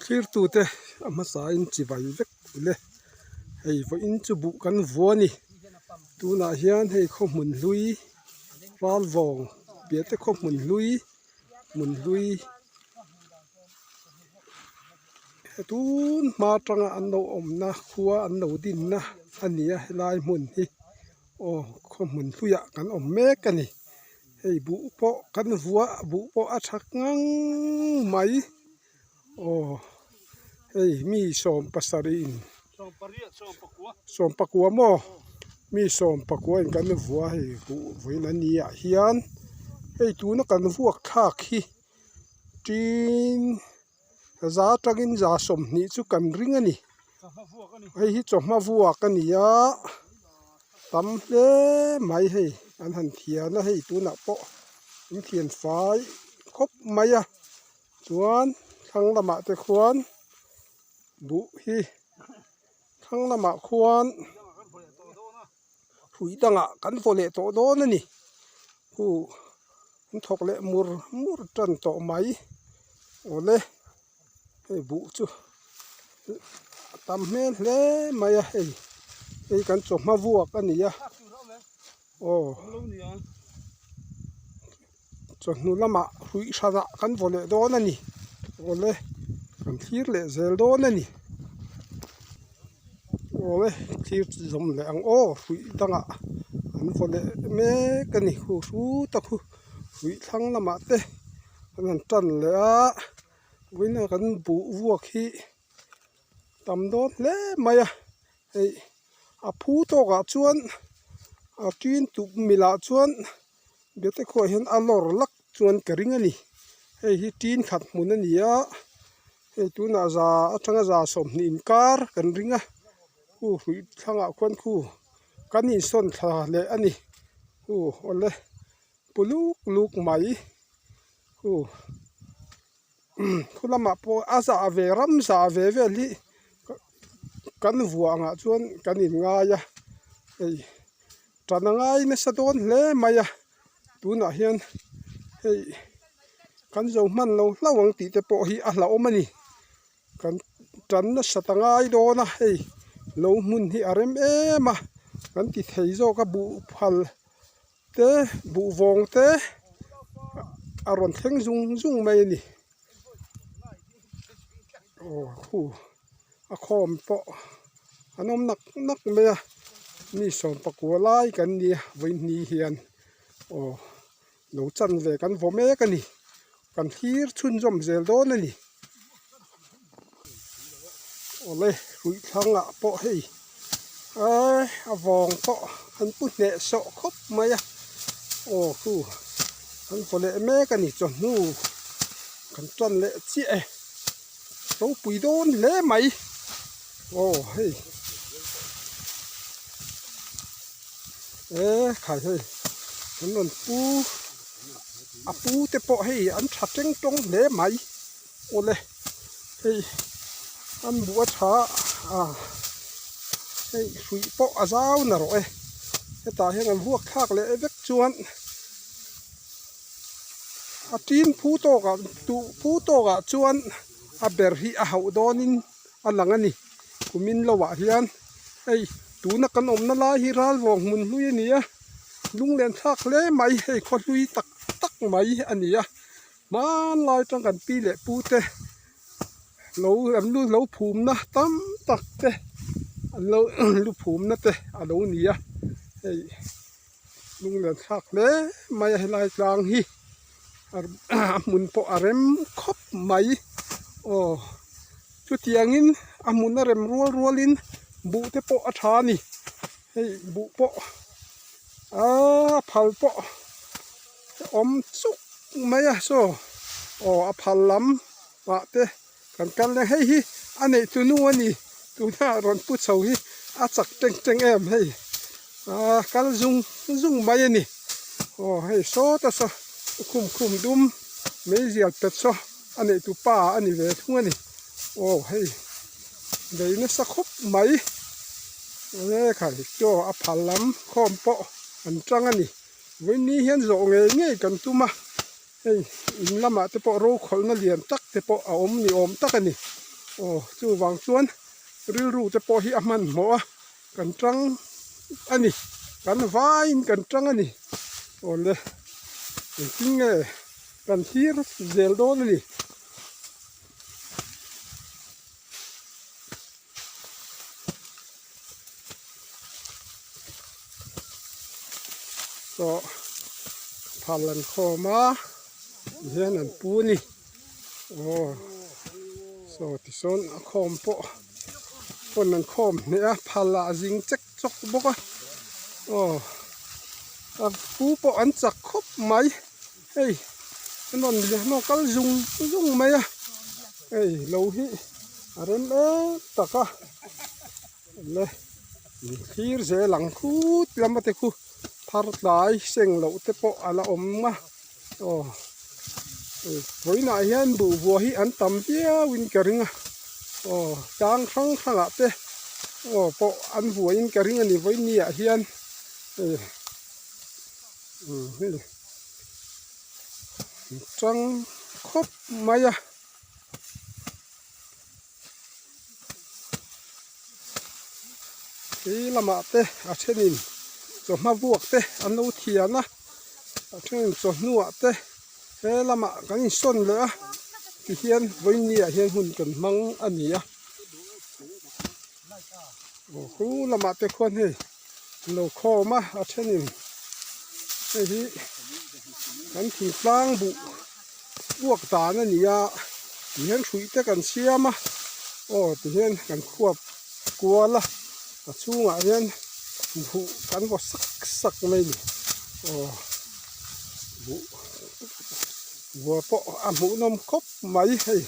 Thlirtute a hmasain chibai vek ule hei vawiin chu buh kan vua a ni tunah hian hei khaw hmun hlui ral vawng piah te khaw hmun hlui hmun hlui tun hma atanga an lo awmna khua an lo dinna a ni a helai hmun hi aw khaw hmun hluiah kan awm mek a ni. Hei buh pawh kan vuah buh pawh a tha ngang mai aw hei mi sawm pasarih in sawm pakua maw mi sawm pakua in kan vuah hei buh vawiin a ni ah hian hei tuna kan vuak thlak hi tin. Za atangin za 20 chu kan ring a ni. Hei hi chawhma vuak a ni a, tam hle mai hei an han thian a hei tunah pawh an thian fai khawp mai a chuan thlang lamah te khuan buh hi thlang lamah khuan hrui dangah kan vaw leh tawh dawn a ni khu an thawk leh mur mur tan tawh mai awle hei buh chu a tam hmel hle mai a hei hei kan chawhma vuak a ni a aw chawhnu lamah hruih hranah kan vaw leh dawn a ni awle kan thlir leh zel dawn a ni awle thlir zawm leh ang aw hruih dangah an vaw leh mek a ni khu hrut a khu hruih thlang lamah te an han tan leh a vawiin a kan buh vuak hi tam dawn hle mai a hei a phu tawkah chuan a tin tuk milah chuan. Biate khuaah hian a lawr lak chuan ka ring a ni hei hi tin khat hmun a ni a hei tunah za atanga za 20 inkar kan ring a khu hruih thlangah khuan khu kan insawn thla leh a ni khu awle pu luk luk mai khu khu lamah pawh a zah ve ram zah ve vel hi kan vuah angah chuan kan inngai a hei. Tan a ngai nasa dawn hle mai a tunah hian hei kan zo hman lo hlauh ang tih te pawh hi a hlauhawm a ni kan tan nasat a ngai dawn a hei lo hmun hi a rem em a kan ti thei zawk a buh phal te buh vawng te a rawn thleng zung zung mai a ni aw khu. A khawm pawh an awm nak nak mai a mi 14 lai kan ni a vawihni hian aw lo chan ve kan vaw mek a ni kan thlir chhunzawm zel dawn a ni awle ruih thlangah pawh hei eee a vawng pawh an pu hneh sawh khawp mai a aw khu an vaw leh mek a ni chawhnu kan tan leh chiah e. Ropui dawn hle mai aw hei e khai hei an rawn pu a pu te pawh hei an tha teng tawng hle mai awle hei an buh a tha a hei hruih pawh a zau na rawh e hetah hian an vuak thlak leh vek chuan. A tin phu tawkah duh phu tawkah chuan a ber hi a hauh dawnin a lang a ni kumin lohah hian hei tuna kan awmna lai hi ralvawng hmun hlui a ni a lunglen thlak hle mai hei khaw hlui tak tak mai a ni a hmanlai atang kan pi leh pu te lo an lu lo phumna tam tak te an lo lu phumna te a lo ni a hei. Lunglen thlak hle mai a helai tlang hi a hmun pawh a rem khawp mai aw chutiangin a hmun a rem rual rualin buh te pawh a tha a ni hei buh pawh aaa phal pawh a awm chuk mai a saw aw a phal lam pah te kan kal leh hei hi a neih tu nu a ni tuna rawn pu chho hi a chak teng teng em hei aaa kal zung zung mai a ni aw hei sawta saw khum khum dum meizial pet saw a neih tu pa a ni ve thung a ni aw hei vei nasa khawp mai e khai chaw a phal lam khawm pawh an tang a ni vawiin ni hian zawh ngei ngei kan tum a. Hei in lamah te pawh rokhawlhna lian tak te pawh a awm ni awm tak a ni. Aw chuvang chuan rilru te pawh hi a hmanhmawh a kan tang a ni kan vaiin kan tang a ni. Awle engtin nge kan thlir zel dawn a ni. Saw phal an khawm a tihian an pu a ni aw saw tisawn a khawm pawh pawn an khawm hneh a phal ah a zing chek chawk bawk a aw a pu pawh an chak khawp mai hei an rawn rawn kal zung zung mai a hei lo hi a rem em tak a. Le thlir zel ang khut lama te khu phar tlai seng loh te pawh a la awm a aw vawiinah hian buhbuah hi an tam viau in ka ring a aw tlang hrang hrang ah te aw pawh an vuahin ka ring a ni vawiin ni ah hian hei tang khawp mai a. He lamah te a thenin chawhma vuak te an lo thian a a thenin chawhnuah te he lamah kan insawn leh a tihian vawiin ah hian hun kan hmang a ni a aw khu lamah te khuan hei an lo khawm a a thenin hei hi kan thingtlang buh. Puak dan a ni a tihian hruih te kan siam a aw tihian kan khuap kual a a chhungah hian buh kan vaw sak sak mai a ni aw buh vua pawh a hmuh nawm khawp mai hei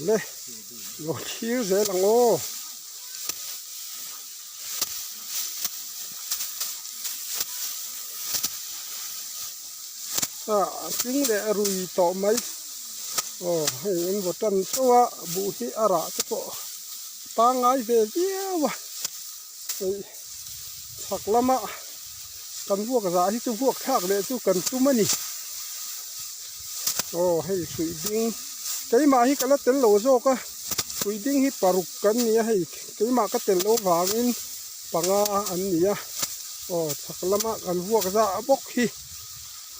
le lo thlir zel ang aw. A tling leh a rui tawh mai aw hei an vaw tan chauh a buh hi a rah te pawh pangngai ve viau a hei chhak lama kan vuak zah hi chu vuak thlak leh chu kan tum a ni aw hei hruih ding keimah hi ka la tel lo zawk a hruih ding hi paruk kan ni a hei keimah ka tel loh vangin panga an ni a aw chhak lama kan vuak zah bawk hi.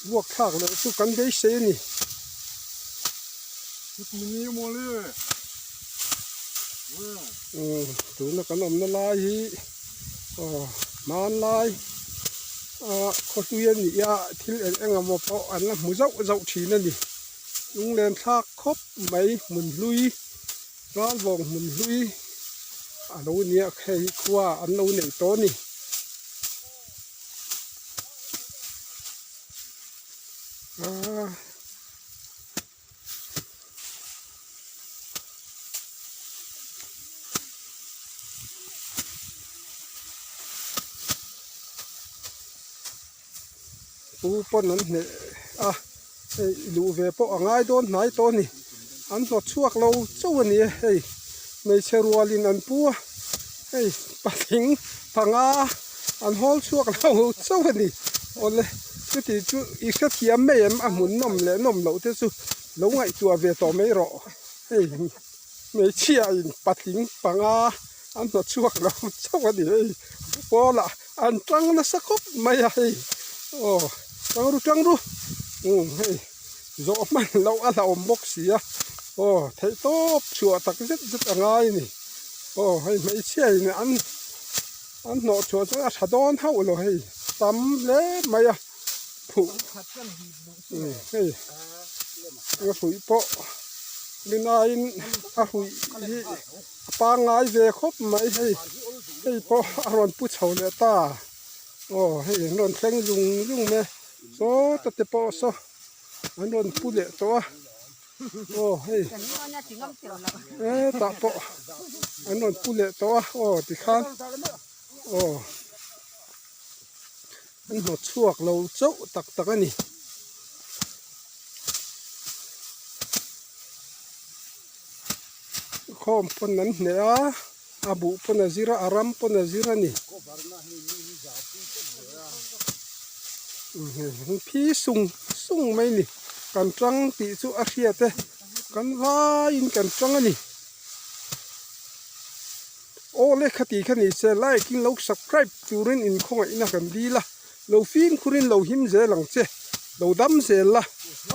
Vuak thlak leh chu kan beisei a ni. Umm tuna kan awmna lai hi aw hmanlai a khawhlui a nih a thil eng eng emaw pawh an la hmu zauh zauh thin a ni. Lunglen thlak khawp mai hmun hlui ralvawng hmun hlui a lo nia hei khua an lo neih tawh a ni. Pu pawn an hneh a hei luh ve pawh a ngai dawn hnai tawh a ni an hnawt chhuak lo chauh a ni e hei hmeichhe rualin an pu a hei patling panga an hawl chhuak lo chauh a ni awle chuti chu i hrethiam mai em a hmun nawm leh nawm loh te chu lo ngaihtuah ve tawh mai rawh hei hmeichhia in patling panga an hnawt chhuak lo chauh a ni hei pawlah an tang nasa khawp mai a hei aw tang ru tang ru umm hei zawh hman loh a hlauhawm bawk si a aw theih tawp chhuah tak zet zet a ngai a ni aw hei hmeichhia in an an hnawh chhuah chuan a tha dawn hauh lo hei tam hle mai a phuh umm hei a hruih pawh rinaiin a hruih hi a pangngai ve khawp mai hei hei pawh a rawn pu chho leh ta aw hei an rawn thleng zung zung mai a sawta te pawh saw an rawn pu leh tawh a aw hei hetah pawh an rawn pu leh tawh a aw tikhan aw an hnawt chhuak lo chauh tak tak a ni. Khawm pawn an hneh a a buh pawn a zir a a ram pawn a zir a ni phi sung sung mai a ni. Kan tang tih chu a hriat e, kan vaiin kan tang a ni. Aw le khati kha ni se like in lo subscribe turin in khawngaihna kan dil a, lo fimkhur in lo him zel ang che, lo dam zel la,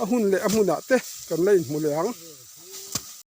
a hun leh a hmunah te kan la inhmu leh ang.